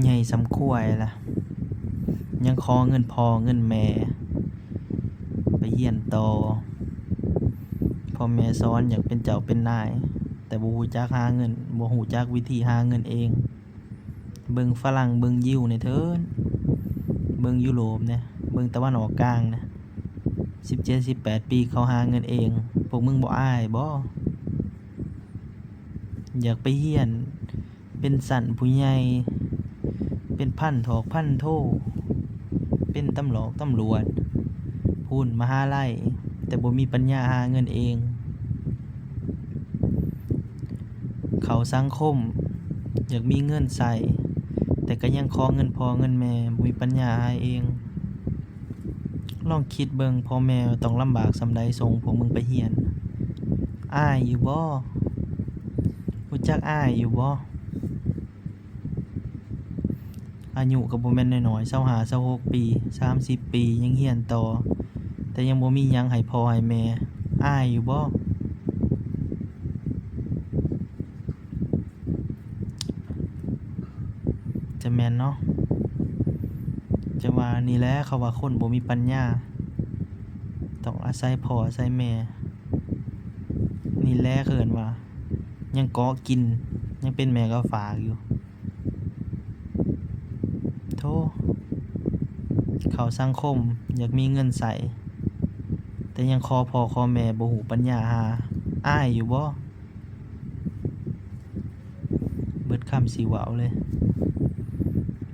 ໃຫຍ່ສ່ຳຄວາຍລະ ຍັງຂໍເງິນພໍ່ເງິນແມ່ໄປຮຽນຕໍ່. ພໍ່ແມ່ສອນຢາກເປັນເຈົ້າເປັນນາຍ ແຕ່ບໍ່ຮູ້ຈັກຫາເງິນ, ບໍ່ຮູ້ຈັກວິທີຫາເງິນເອງ. ເບິ່ງຝຣັ່ງ, ເບິ່ງຢິວແດ່ເທີ້ນ, ເບິ່ງຢູໂຣບແດ່, ເບິ່ງຕາເວັນອອກກາງນະ, ສິບເຈັດ ສິບແປດປີເຂົາຫາເງິນເອງ, ພວກມຶງບໍ່ອາຍບໍ? ຢາກໄປຮຽນເປັນຊັ້ນຜູ້ໃຫຍ່, ເປັນພັນຖອກພັນໂທ, ເປັນຕຳຫຼອກຕຳຫຼວດ, ພຸ້ນມະຫາໄລ, ແຕ່ບໍ່ມີປັນຍາຫາເງິນເອງ. ເຂົ້າສັງຄົມ ຢາກມີເງິນໃຊ້ ແຕ່ກໍຍັງຂໍເງິນພໍ່ເງິນແມ່, ບໍ່ມີປັນຍາຫາເອງ. ລອງຄິດເບິ່ງ, ພໍ່ແມ່ຕ້ອງລຳບາກສ່ຳໃດສົ່ງພວກມຶງໄປຮຽນ. ອາຍຢູ່ບໍ? ຮູ້ຈັກອາຍຢູ່ບໍ? ອາຍຸກໍບໍ່ແມ່ນນ້ອຍໆ, ຊາວຫ້າ ຊາວຫົກປີ, ສາມສິບປີ, ຍັງຮຽນຕໍ່, ແຕ່ຍັງບໍ່ມີຫຍັງໃຫ້ພໍ່ໃຫ້ແມ່. ອາຍຢູ່ບໍ? ຈະແມ່ນເນາະ. ຈະວ່ານີ້ແຫຼະ ເຂົາວ່າຄົນບໍ່ມີປັນຍາ, ຕ້ອງອາໄສພໍ່ອາໄສແມ່. ນີ້ແຫຼະເອີ້ນວ່າຍັງເກາະກິນ, ຍັງເປັນແມ່ກາຝາກຢູ່. ໂທ້ ເຂົ້າສັງຄົມ ຢາກມີເງິນໃຊ້ ແຕ່ຍັງຂໍພໍ່ຂໍແມ່ ບໍ່ຮູ້ປັນຍາຫາ. ອາຍຢູ່ບໍ? ເບິດຄຳຊິເວົ້າເລີຍ.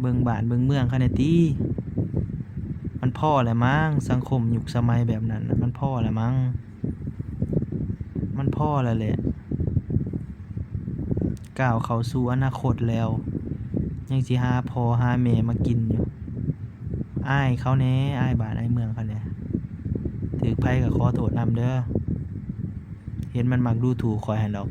ເບິ່ງບ້ານເບິ່ງເມືອງເຂົາແດ່ຕິ. ມັນພໍແລ້ວມັງ, ສັງຄົມຍຸກສະໄໝແບບນັ້ນນະ, ມັນພໍແລ້ວມັງ. ມັນພໍແລ້ວແຫຼະ. ກ້າວເຂົ້າສູ່ອະນາຄົດແລ້ວ, ຍັງຊິຫາພໍ່ຫາແມ່ມາກິນຢູ່. ອາຍເຂົາແດ່, ອາຍບ້ານອາຍເມືອງເຂົາແດ່. ຖືກໃຜກໍຂໍໂທດນຳເດີ. ເຫັນມັນມັກດູຖູກຂ້ອຍຫັ້ນດອກ.